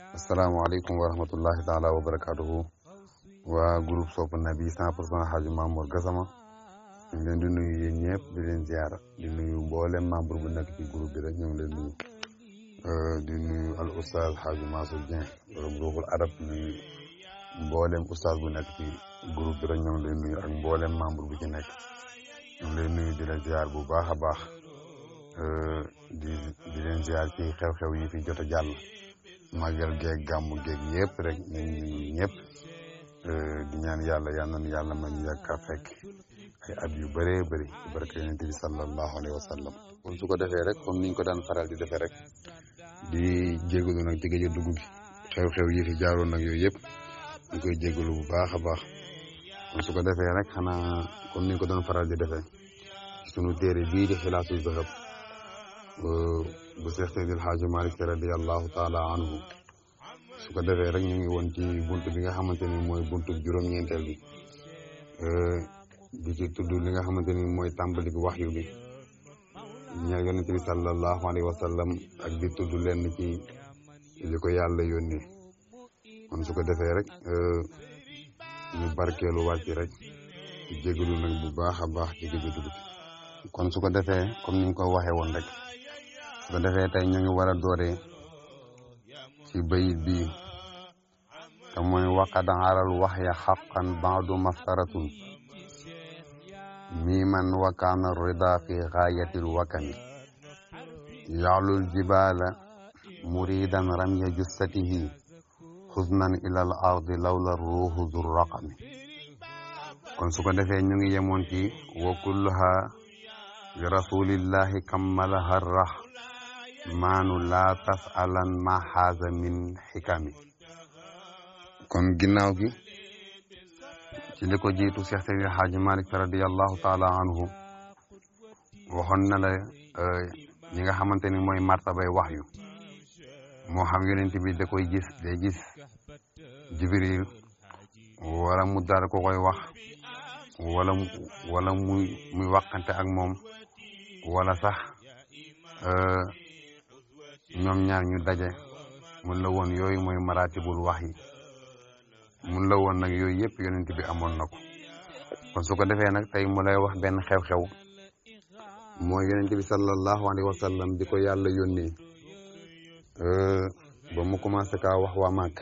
asalaamaaleykum wa rahmatullahi taala wa barakatuhu waa groupe Sopp Nabi 100% Hadji Mamour Gassama ñu ngi leen di nuyu yéen ñëpp di leen ziar di nuyu mboolem membre bu nekk ci groupe bi rek ñu ngi leen nuyu di nuyu al oustaz Hadji Mansour Dieng borom ruuxul adab nuyu mboolem oustaz bu nekk ci groupe bi rek ñu ngi leen nuyu ak mboolem membre bu ci nekk ñu ngi leen nuyu di leen ziar bu baax a baax di leen ziar ci xew-xew yi fi jot a jàll màggal geeg gàmmu geeg yëpp rek ñu ñëpp di ñaan yal nañu yàlla ma ñu yàgg a fekk ay at yu bëree bëri ci barke yonent bi sallallahu alayhi wa sallam. kon su ko defee rek comme niñ ko daan faral di defee rek di jégalu nag ci géej dugg gi xew-xew yi fi jaaroon nag yooyu yëpp ñu koy jégalu bu baax a baax kon su ko defee rek xanaa comme niñ ko doon faral di defee sunu téere bii di Xilaasu Zahab bu Seex Seydil Haaji Malick radiyallahu taala anhu su ko defee rek ñu ngi woon ci buntu bi nga xamante ni mooy buntu juróom-ñeenteel bi di ci tudd li nga xamante ni mooy tàmbali waxyu bi ñeel yonent bi sallallahu alayhi wa sallam ak di tudd lenn ci li ko yàlla yónnee kon su ko defee rek ñu barkeelu wàcc rek ci jégalu nag bu baax a baax ci géej dugg kon su ko defee comme ni ñu ko waxee woon rek su ko defee tey ñu ngi war a dooree ci bayit bi te mooy waqad aral waxya xaqan baadu mastaratun miiman wa kaana rida fi gaayatil wakami yaalul jibaala muridan ramya jussatihi xusnan ilal ardi lawla ruuhu zur raqami kon su ko defee ñu ngi yemoon ci wa kulluha li rasulillahi kammalaha rah maanu laa tasalan ma xaaza min xikami kon ginnaaw gi ci li ko jiitu Seex Seydi Haaji Malick radiyallahu taala anhu waxoon na la ñi nga xamante ni mooy martabay waxyu moo xam yonent bi da koy gis day gis Jibril wala mu dara ko koy wax wala muy waxante ak moom wala sax ñoom ñaar ñu daje mun la woon yooyu mooy maratibul wax yi mun la woon nag yooyu yëpp yonent bi amoon na ko kon su ko defee nag tey mu lay wax benn xew-xew mooy yonent bi sallallahu alayhi wa sallam di ko yàlla yónnee ba mu commencé kaa wax waa Màkk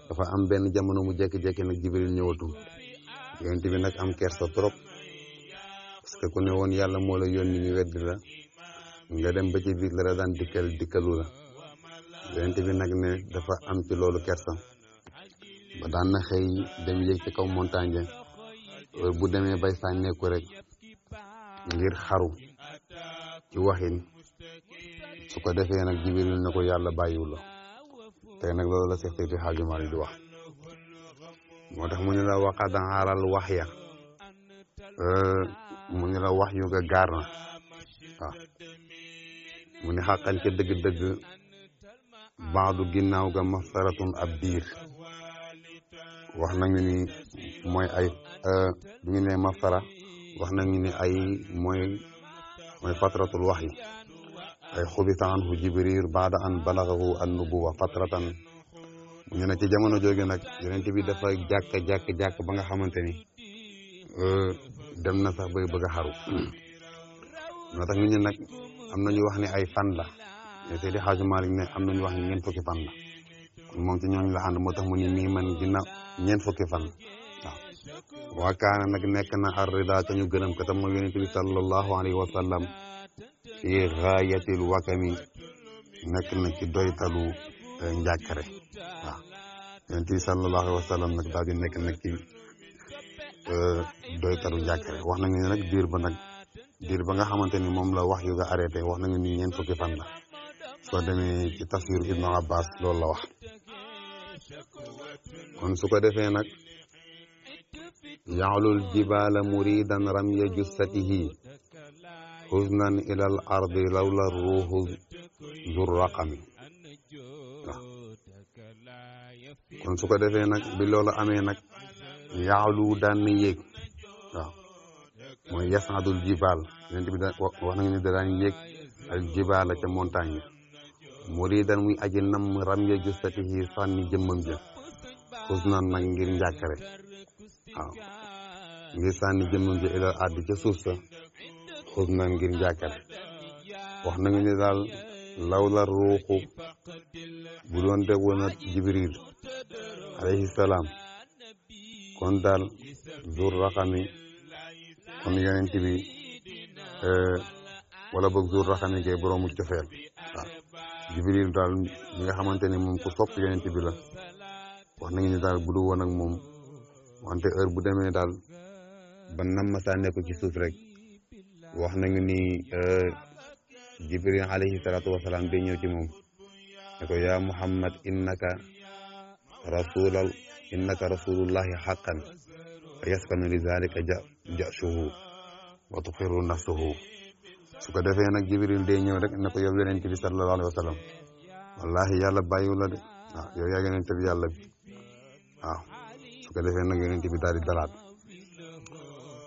dafa am benn jamono mu jékki-jékki nag Jibril ñëwatul yonent bi nag am kersa trop parce que ku ne woon yàlla moo la yónni ñu weddi la nga dem ba ci biir la daan dikkalu la yonent bi nag ne dafa am ci loolu kersa ba daan na xëy dem yéeg ci kaw montagne bu demee bay sànneeku rek ngir xaru ci waxin su ko defee nag Jibril ne ko yàlla bàyyiwu la tey nag loolu la Seex Seydi Haaji Maalik di wax moo tax mu ne la waqad aaral waxya mu ne la wax yu nga gaar na waaw mu ne xàqan ca dëgg-dëgg baadu ginnaaw ga masaratun ab diir wax nañu ni mooy ay bu ñu ne masara wax nañu ni ay mooy fatratul wax yi ay xubita anhu Jibril baada an balagahu an nubuwa fatratan mu ñu ne ci jamono jooju nag yonent bi dafa jàkk ba nga xamante ni dem na sax bay bëgg a xaru moo tax ñu ne nag am nañu wax ne ay fan la mais Seydi Haaji Malick ne am nañu wax ne ñeent fukki fan la kon moom ci ñooñu la ànd moo tax mu ni mii man ginnaaw ñeent fukki fan waaw waa kaana nag nekk na arrida ca ñu gërëm ko tam mooy yonent bi sallallahu alayhi wa sallam fi gaayatil wakami nekk na ci doytalu njàkkare waaw yonent bi sallallahu alayhi wa sallam nag daal di nekk nag ci doytalu njàkkare wax nañu ne nag diir ba nga xamante ni moom la wax yu nga arrêté wax nañu ni ñeent fukki fan la soo demee ci tafsir Ibnu Abbas loolu la wax kon su ko defee nag yaalul jibaala muridan ramya jussatihi husnan ilal ardi lawla ruuhu zur raqami waaw kon su ko defee nag bi loolu amee nag yaalu daan na yéeg waaw mooy yasadul jibaal yonent bi wax nañu ne da daan yéeg al jibaala ca montagne muridan muy aji nam ram ya justatihi sànni jëmmam ja xusnan nag ngir njàkkare waaw ngir sànni jëmmam ja ilal addi ca suuf sa xusnan ngir njàkkare wax nañu ne daal law la ruuxu bu doon tegoon ak jibril alayhi salaam kon daal zur raxami kon yonent bi wala boog zur raxami gay boroomu cofeel waaw jibril daal ñi nga xamante ne moom ku sopp yonent bi la wax nañu ne daal bu du woon ak moom wante heure bu demee daal ba nam ma saa nekk ci suuf rek wax nañu ni jibril alayhi salaatu wasalaam day ñëw ci moom ne ko yaa muhammad innaka rasulullahi haqqan fa yaskanu li zalika jashuhu wa tuqiru nafsuhu su ko defee nag jibril day ñëw rek ne ko yow yonent bi sallallahu alayhi wa sallam wallahi yàlla bàyyiwu la de waaw yow yaa yonent bi yàlla bi waaw su ko defee nag yonent bi daal di dalaat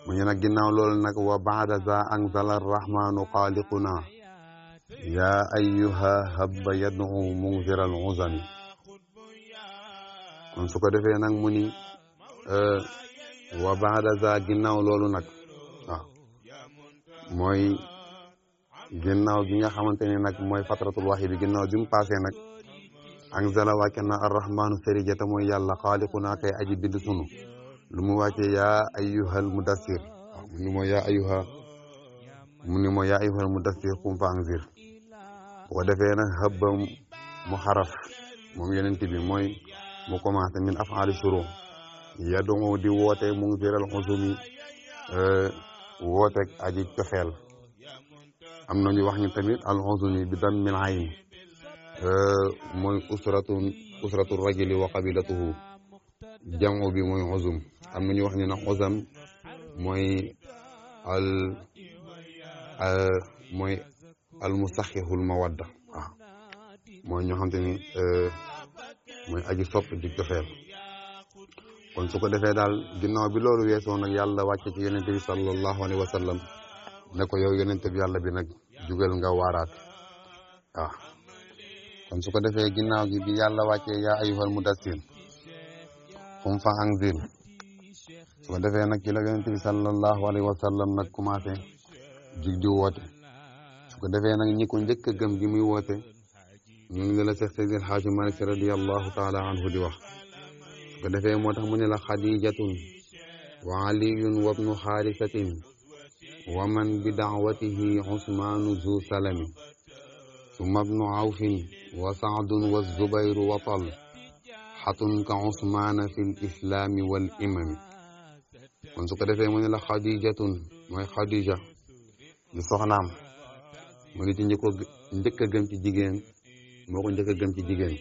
mu ñu nag ginnaaw loolu nag wa baada za anzala arrahmanu xaaliquna yaa ayyuha habba yad'u munziral uzami kon su ko defee nag mu ni wa baada za ginnaaw loolu nag waaw mooy ginnaaw gi nga xamante ne nag mooy fatratul wahyi bi ginnaaw bi mu passé nag anzala wàcce na arrahmanu sarijata mooy yàlla xaaliquna kay aji bind sunu lu mu wàcce yaa ayyuhal mudassir waaw mu ni mooy yaa ayyuhal mudassir qum fa anzir bu ko defee nag habba mu xaraf moom yonent bi mooy mu commencé min afaali shuru yadu di woote munziral uzumi wooteeg aji cofeel am na ñu wax ñu tamit al uzumi bi dam min ayn mooy usratu rajuli wa qabilatuhu jamu bi mooy uzum am na ñu wax ñu nag uzam mooy al musaxixul mawadda waaw mooy ñoo xam te ni mooy aji sopp di cofeel kon su ko defee daal ginnaaw bi loolu weesoo nag yàlla wàcce ci yonente bi sallallahu alayhi wa sallam ne ko yow yonente bi yàlla bi nag jugal nga waaraat waaw kon su ko defee ginnaaw gi bi yàlla wàccee yaa ayyuhal mudassir qum fa anzir su ko defee nag ci la yonente bi sallallahu alayhi wa sallam nag commencé jug di woote su ko defee nag ñi ko njëkk a gëm gi muy woote ñu ngi la Seex Seydil Haaji Maalik radiyallahu taala anhu di wax su ko defee moo tax mu ne la xadijatun wa aliyun wa ibnu xaarisatin wa man bi daawatihi usmaanu zu salami summa ibnu awfin wa saadun wa zubayru wa tal xatun ka usmaana fi l islaami wal imami kon su ko defee mu ne la xadijatun mooy xadija di soxnaam mu ngi ci njëkk a gëm ci jigéen moo ko njëkk a gëm ci jigéen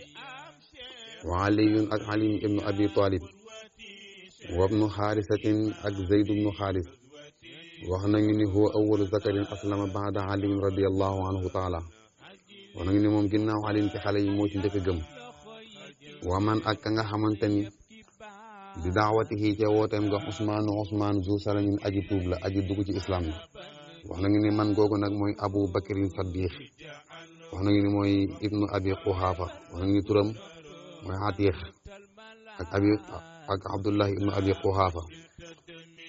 wa aliyun ak ali ibnu abi talib wa ibnu xaarisatin ak zayd ibnu xaaris wax nañu ni huwa awwalu zakarin aslama baada aliin radiyallahu anhu taala wax nañu ni moom ginnaaw aliin ci xale yi moo ci njëkk a gëm wa man ak ka nga xamante ni di daawatihi ca wooteem nga Usmaan zu salamin aji tuub la aji dugg ci islam la wax nañu ni man googu nag mooy Abu Bakrin Saddiq wax nañu ni mooy ibnu abi Quhaafa wax nañu ni turam mooy Atiix ak Abdullahi ibnu abi Quhaafa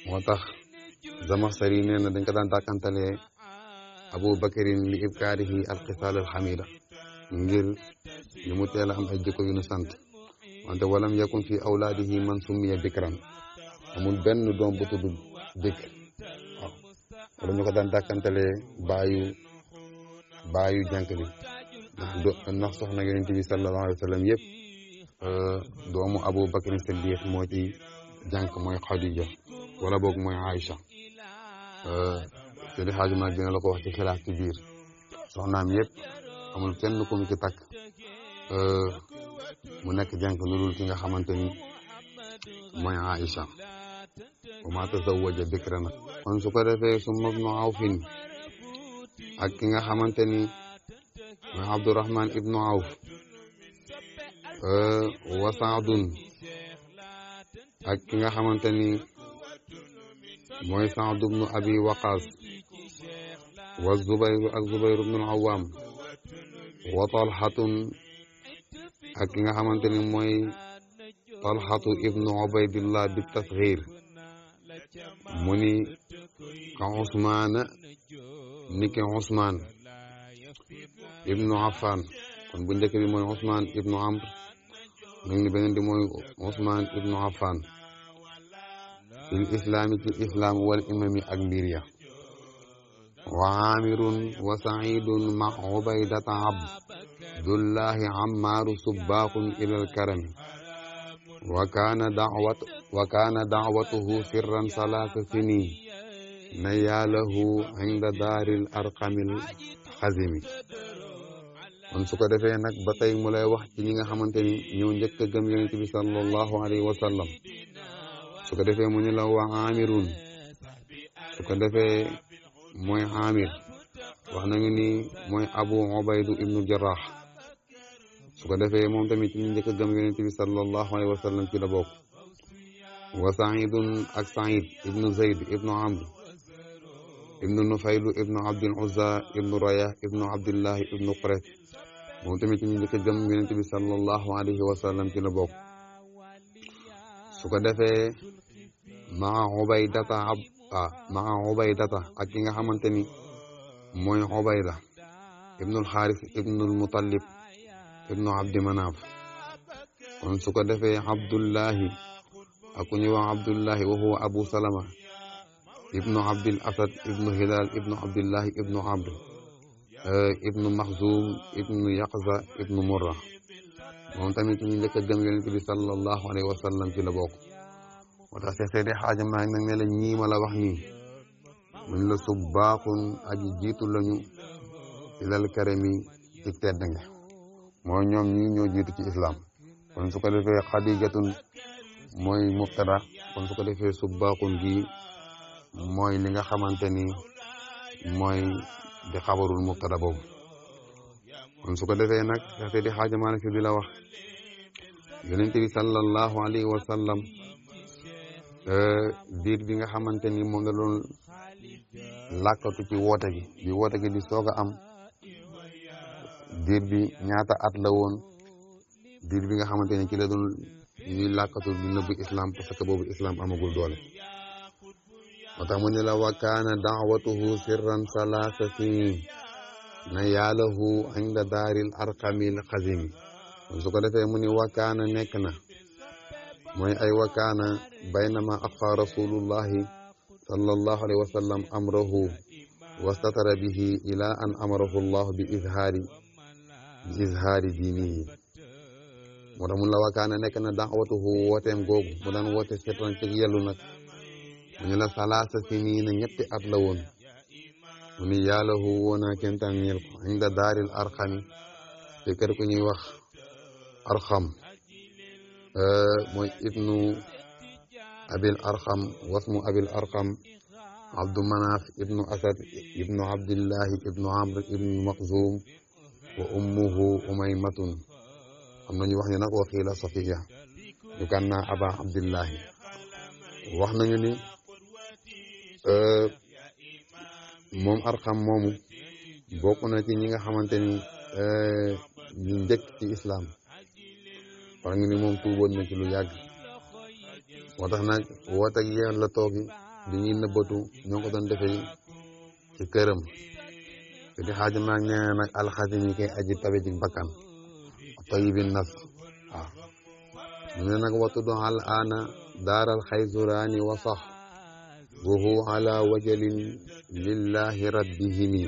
moo tax Zamaxsari nee na dañ ko daan dàkkantalee Abu Bakrin li ibkaarihi alxisaal alxamida ngir li mu teel a am ay jikko yu nu sant wante walam yakun fi awlaadihi man summiya bikran amul benn doom bu tudd bikr waaw wala ñu ko daan dàkkantalee baayu jànk bi ndax soxna yonent bi sallallahu alayhi wa sallam yëpp doomu Abu Bakrin Siddiq moo ci jànk mooy Khadija wala boog mooy Aïcha Seydi Hadji Malick dina la ko wax ci xilaaf ci biir soxnaam yëpp amul kenn ku mu ci takk mu nekk jànk lu dul ki nga xamante ni mooy Aïcha wa ma tazawwaja bikran kon su ko defee summa ibnu Awfin ak ki nga xamante ni mooy Abdurahman ibnu Awf wa Saadun ak ki nga xamante ni mooy Saad ibnu Abi Waqaas wa Zubayru ak Zubayru ibnu Awaam wa talxatun ak ki nga xamante ni mooy talxatu ibnu ubaydillah bi tasxiir mu ni ka usmaana niki usmaan ibnu affan kon bu njëkk bi mooy usmaan ibnu amr nag ni beneen di mooy usmaan ibnu affan fil islaami ci islaam wal imami ak mbir ya wa amirun wa saidun ma ubaydata abdullahi ammaaru subbaaxun ilal karami wa kaana da'watuhu sirran salaasa sinin nayaalahu inda daaril arqamil xazimi kon su ko defee nag ba tey mu lay wax ci ñi nga xamante ni ñëw njëkk a gëm yonent bi sallallahu alayhi wa sallam su ko defee mu ni la wa amirun su ko defee mooy amir wax nañu ni mooy abu ubaydu ibnu jarrah su ko defee moom tamit ci ñu njëkk a gëm yonent bi sallallahu alayhi wa sallam ci la bokk wa saidun ak said ibnu zayd ibnu amr ibnu nufaylu ibnu abdul uzza ibnu rayah ibnu abdillahi ibnu quraysh moom tamit ci ñu njëkk a gëm yonent bi sallallahu alayhi wa sallam ci la bokk su ko defee maa ubaydata ak ki nga xamante ni mooy ubayda ibnul xaaris ibnul mutallib ibnu abdi manaaf kon su ko defee abdullahi ak ku ñuy wax abdullahi wa huwa abu salama ibnu abdil asad ibnu hilal ibnu abdillahi ibnu amr ibnu maxzum ibnu yaqza ibnu murra moom tamit ñu njëkk a gëm yonent bi sallallahu alayhi wa sallam ci la bokk moo tax Seydi Xaaji Maalik nag ne la ñii ma la wax nii muñ la subbaaxun aji jiitu lañu ilal karami ci tedd nga mooy ñoom ñii ñoo jiitu ci islam kon su ko defee xadijatun mooy mubtada kon su ko defee subbaaxun gi mooy li nga xamante ni mooy di xabarul mubtada boobu kon su ko defee nag Seydi Xaaji Maalik Si di la wax yonent bi sallallahu alayhi wa sallam diir bi nga xamante ni moom la doon làkkatu ci woote gi bi woote gi di soog a am diir bi ñaata at la woon diir bi nga xamante ni ci la doon ñuy làkkatu di nëbbu islam parce que boobu islam amagul doole moo tax mu ne la wa kaana da'watuhu sirran salaasa sinin na yaalahu inda daaril arqamil xazimi su ko defee mu ni wa kaana nekk na mooy ay wa kaana baynama axfa rasulullahi sallallahu alayhi wa sallam amrahu wastatara bihi ila an amarahu llahu bi izhaari diinihi moo tax mun la wa kaana nekk na da'watuhu wooteem googu mu daan woote sirran ci yellu nag mu ñu la salaasa siniina ñetti at la woon mu ni yaalahu woonaa kentaan ñeel ko inda daaril arqami te kër ku ñuy wax arqam mooy ibnu abil arqam wasmu abil arqam abdu manaaf ibnu asad ibnu abdillahi ibnu amr ibnu maxzum wa ummuhu umaymatun am nañu wax ni nag wa xiila safiya ñu kan naa aba abdillahi wax nañu ni moom arqam moomu bokk na ci ñi nga xamante ni ñu njëkk ci islam war nga ni moom tuuboon na ci lu yàgg moo tax nag woote ak yéen la toogi di ñuy nëbbatu ñoo ko doon defee ci këram te di xaaja maag nee na nag alxasimi kay aji tabe ci bakkan tayyibin nafs waaw mu ne nag watudu al ana daaral xaysuraani wa sax buhu ala wajalin lillahi rabbihimi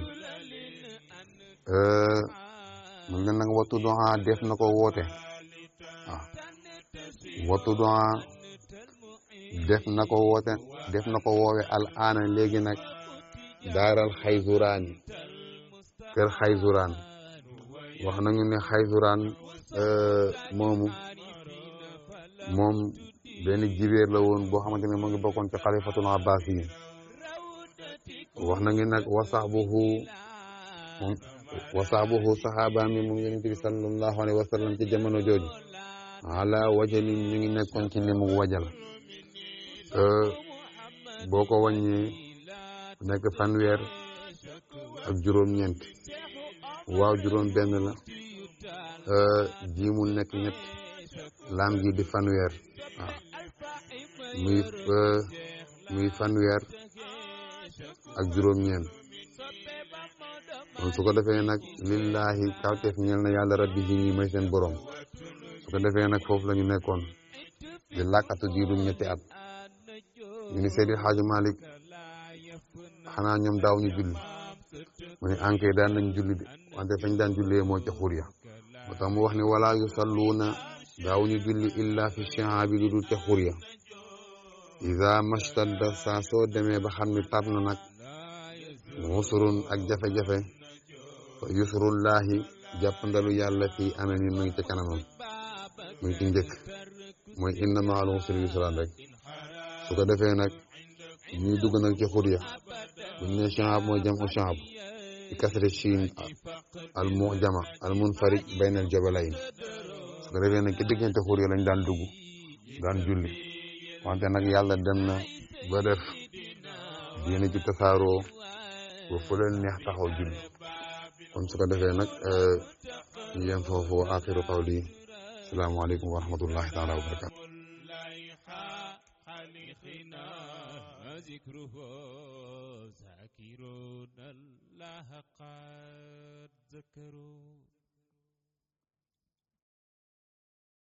mu ne nag watudu def na ko woote waaw watudu def na ko woote def na ko woowe al ana léegi nag daaral xaysuraani kër xaysuraan wax nañu ne xaysuraan moom benn jibéer la woon boo xamante ne mu ngi bokkoon ci xalifatul abbasi yi wax nañu nag wasaabuhu saxaaba mi mu ngi yonent bi sallallahu alayhi wa sallam ci jamono jooju ala wajalin ñu ngi nekkoon ci limu wajal boo ko wàññee nekk fanweer ak juróom-ñeent waaw juróom benn la jiimul nekk ñett laam gi di fanweer waaw muy fanweer ak juróom-ñeent kon su ko defee nag lillahi kawteef ñeel na yàlla rabbi yi ñi may seen borom su ko defee nag foofu la ñu nekkoon di làkkatu diirum ñetti at ñu ni Seydi Hadji Malick xanaa ñoom daaw ñu julli mu ne ankay daan nañ julli de wante fañ daan jullee moo ca xur ya moo tax mu wax ni wala yusalluuna daaw ñu julli illa fi shihaabi lu dul ca xur ya iza mashtadda saa soo demee ba xam ne tab na nag musurun ak jafe-jafe fa yusrullahi jàppandalu yàlla fii amee ni mu ngi ca kanamam mu ngi ci njëkk mooy inna ma'al usri yusran rek su ko defee nag ñuy dugg nag ci xur ya buñ ne shahab mooy jam u shahab bi kasri shin al mu'jama al munfarid bayna al jabalayn su ko defee nag ci diggante xur ya lañ daan dugg daan julli wante nag yàlla dem na ba def diine ci tasaaroo ba fu leen neex taxaw julli kon su ko defee nag ñu yem foofu wa axiru qawli asalaamaaleykum wa rahmatullahi taala wa barakatu ذكره ذاكرون الله قد ذكروا